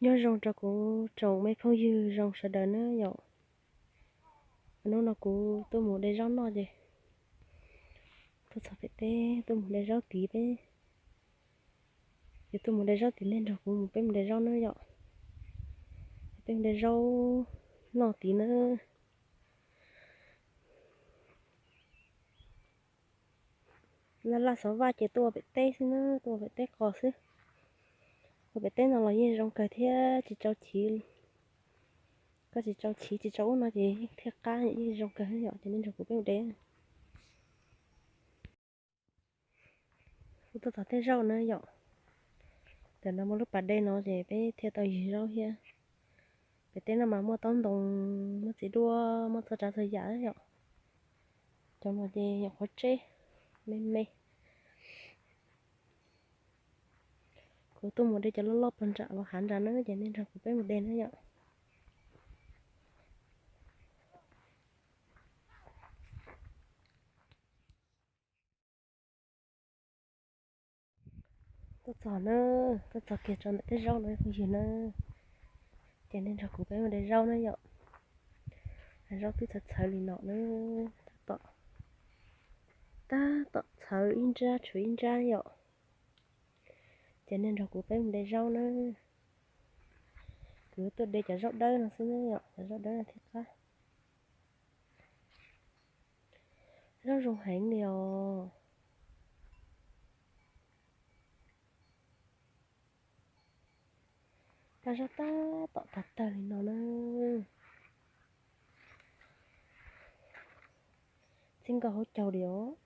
Nyob zoo rau kuv tsoom me phooj ywg zoo sawv daws na yom. Hnub no kuv tuaj mus de zaub noj ces tuaj txog pem teb tuaj mus de zaub tid peb. Ces tuaj mus de zaub tid nej nrog kuv mus peb mus de zaub na yom. Peb mus de zaub noj tid na. Laj laj xov vaj ces tuaj ua pem teb xwb na, tuaj ua pem teb qos xwb. Ua pem teb no los yeej zoo kawg thiab tsis tsau chiv. Koj tsis tsau chiv tsis tsau ub no ces yeej thiaj qab yeej zoo kawg yom, ces nej nrog kuv peb mus de. Kuv tuaj txog tej zaub na yom. Tam no muaj lub pas dej no ces peb thiaj tau ywg zaub thiab. Pem teb no mas muaj taub ntoo, muaj txiv duaj, muaj txhua tsav txhua yam yom. Cov no ces nyuam qhuav tseb me me. Kuv tuaj mus de cov loj loj puag nram los hav nrad na ces nej nrog kuv peb mus de na yom. Tuaj txog na, tuaj txog kiag rau ntawm tej zaub no phooj ywg na. Ces nej nrog kuv peb mus de zaub na yom. Zaub twb txhawv txhawv li no na, tab tom, tab tom txhawv ib nrab tshuav ib nrab yom. Ces nej nrog kuv peb mus de zaub na. Kuv tuaj de cov zaub dawb no xwb na yom, cov zaub dawb no thiaj qab. Zaub zoo heev li os. Paj zaub tab tom tag tawg li no na. Txij nkawm hauv caug li os.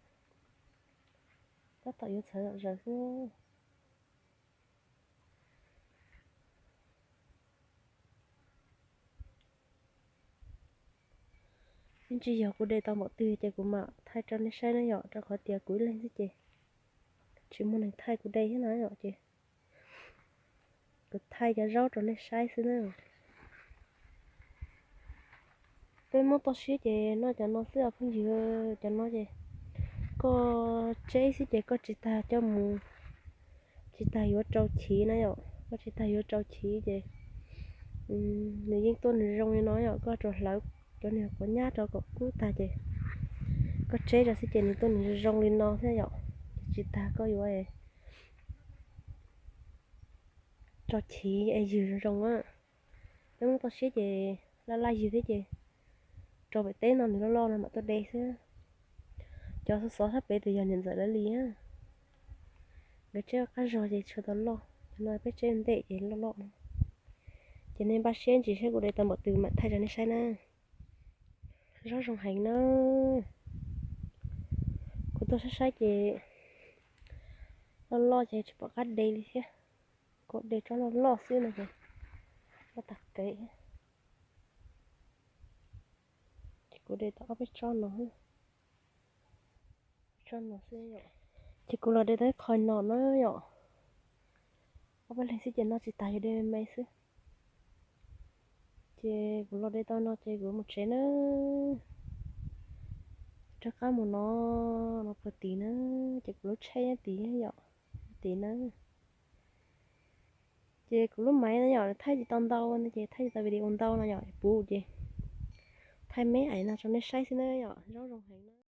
Tab tom yuav txhawv zom zaws xwb. Ib ntsis yog kuv de tau npaum twg ces kuv mam thaij rau nej saib na yom, rau qhov tias kuv ib leeg xwb ces tsis muaj neeg thaij kuv de thiab na yom, ces kuv thaij cov zaub rau nej saib xwb na. Peb Hmoob toj siab ces noj cov no xwb os phooj ywg, cov no ces koj tseb xwb ces koj tsis tas coj mus, tsis tas yuav rau chiv na yom, koj tsis tas yuav rau chiv ces nws yeej tuaj nws zoo li no yom, koj tsuas hlawv cov niag quav nyab rau kom kub tag ces koj tseb rau xwb ces nws tuaj nws zoo li no thiab yom, ces tsis tas koj yuav rau chiv es ywg zoo zoo na. Peb Hmoob toj siab ces laj laj ywg thiab ces rau pem teb no nws loj loj no mam tuaj de xwb. Cov xov xov sab pem tus yog niam ntxawm lawv li na. Nkawd tseb qab zog ces tsis tau loj, cov no peb tseb ntej ces loj loj no. Ces nej npaj siab ntsis saib kuv de tau npaum twg mam thaij rau nej saib na. Zaub zoo heev na. Kuv tuaj saib saib ces loj loj ces tsis pom qab de li thiab. Kuv de tsob loj loj xwb no ces loj tag kev thiab. Ces kuv de tau ob peb tsob no, tsob no xwb yom. Ces kuv los de tau ib qho no na yom. Ob peb leeg xwb ces noj tsis tas, yog de me me xwb. Ces kuv los de tau no ces kuv mus tsev na. Rov qab mus no, no puag tid na, ces kuv lub tsheb nyob tid yom, tid na. Ces kuv lub maiv no yom, thaij tsis tau ntau no ces thaij tsis tau video ntau no yom, puv ces thaij me ais no rau nej saib xwb na yom, zaub zoo heev na.